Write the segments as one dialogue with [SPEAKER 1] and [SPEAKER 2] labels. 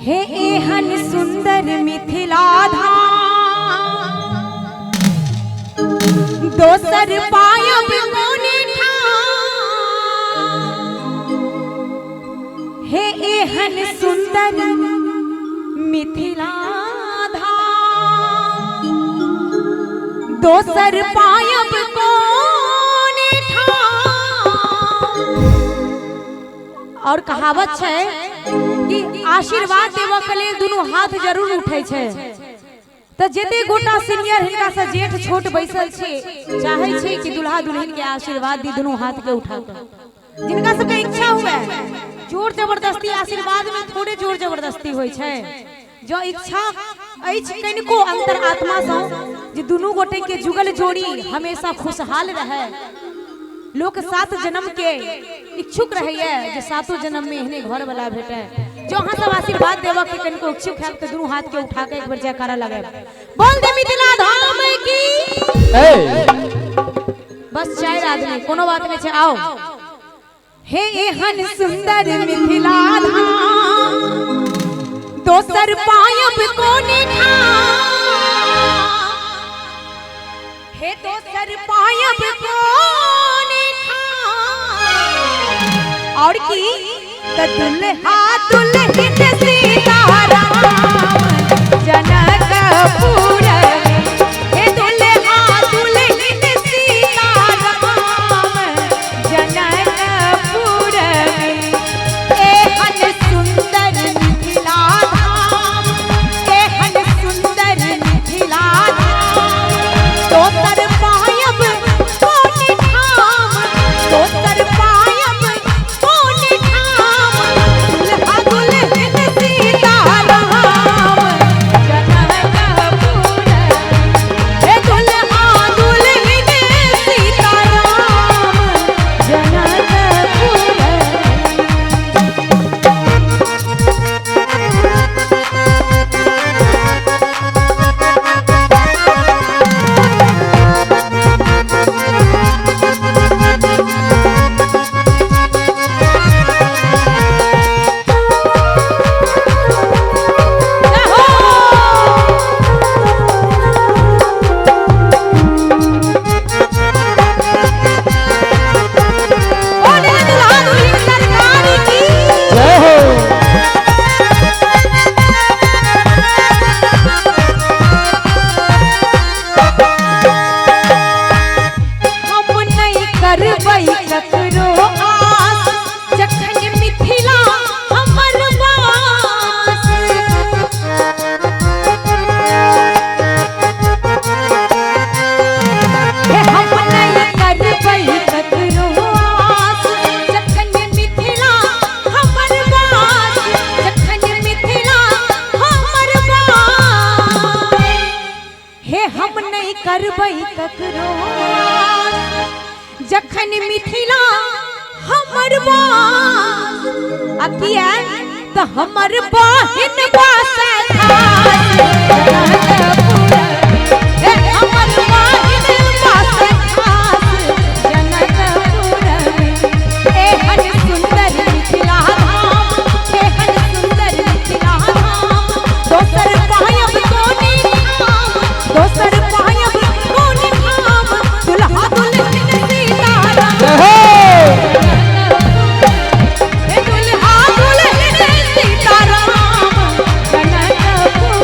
[SPEAKER 1] हे एहन सुंदर मिथिला धाम, दोसर पायब कोने ठाम। हे एहन सुंदर मिथिला धाम, दोसर पायब कोने ठाम। और कहावत छै कि आशीर्वाद देबऽ के लेल दुनू हाथ जरूर उठै छै। तऽ जते गोटा सीनियर हिनका से जेठ छोट बैसल छी, चाहै छी कि दुल्हा दुल्हन के आशीर्वाद दी दुनू हाथ के उठा के, जिनका सबके इच्छा हुए। जोर जबरदस्ती आशीर्वाद में थोड़े जोर जबरदस्ती होइ छै। जो इच्छा अछि कनिको अंतर आत्मा सँ जे दुनू गोटे के जुगल जोड़ी हमेशा खुशहाल रहे। लोक सात जन्म के इच्छुक रहैया जे सातो जन्म में एहने घर वाला भेटे। जो अहाँ सब आशीर्वाद देबऽ के कनिको इच्छुक हैब तऽ दुनू हाथ के उठा के एक बेर जयकारा लगायब। बोल दे मिथिला धाम की। बस चारि आदमी, कोनो बात नहीं छै, आओ। हे एहन सुंदर मिथिला धाम, दोसर पायब कोने ठाम। हे दोसर पायब कोने ठाम। और की त दुल्हा दुल्हन सीताराम जनकपुर। हे दुल्हा दुल्हन सीताराम जनकपुर में। एहन सुंदर मिथिला धाम, एहन सुंदर मिथिला धाम, दोसर पायब कोने ठाम, दोसर पायब कोने ठाम। दुल्हा दुल्हन सीताराम जनकपुर। हे दुल्हा दुल्हन सीताराम जनकपुर। बोले दुल्हा दुल्हन सरकार की
[SPEAKER 2] जय हो।
[SPEAKER 1] हम नहीं करबै ककरो आस, जखन मिथिला हमर वास। हे हम नहीं करबै ककरो आस, जखन मिथिला हमर वास, जखन मिथिला हमर वास। हे हम नहीं करबै ककरो आस, जखन मिथिला हमर वास। आ किया तऽ हमर बहिन बास खास जनकपुर। हे हमर बहिन बास खास जनकपुर में। एहन सुंदर मिथिला धाम, एहन सुंदर मिथिला धाम, दोसर पायब कोने ठाम, दोसर पायब कोने ठाम। दुल्हा दुल्हन सीताराम
[SPEAKER 2] जय हो।
[SPEAKER 1] हे दुल्हा दुल्हन सीताराम जनकपुर।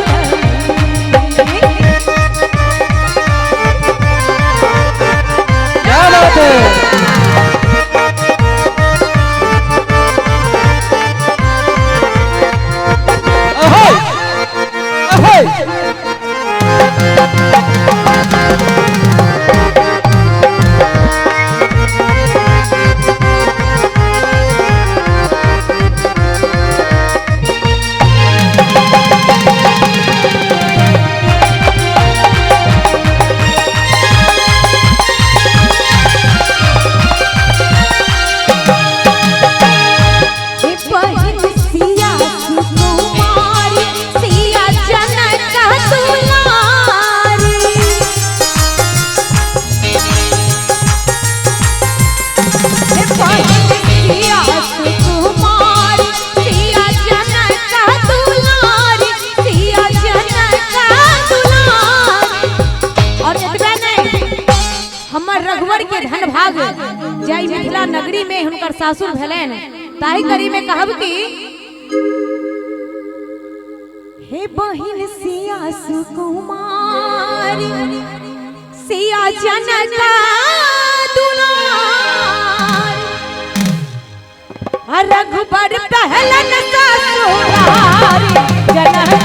[SPEAKER 1] सासुर भेलनि। ताहि कड़ी में कहब कि हे बहिन सिया सुकुमारी, सिया जनका दुलार, रघुबर पहलन ससुरारी, जनक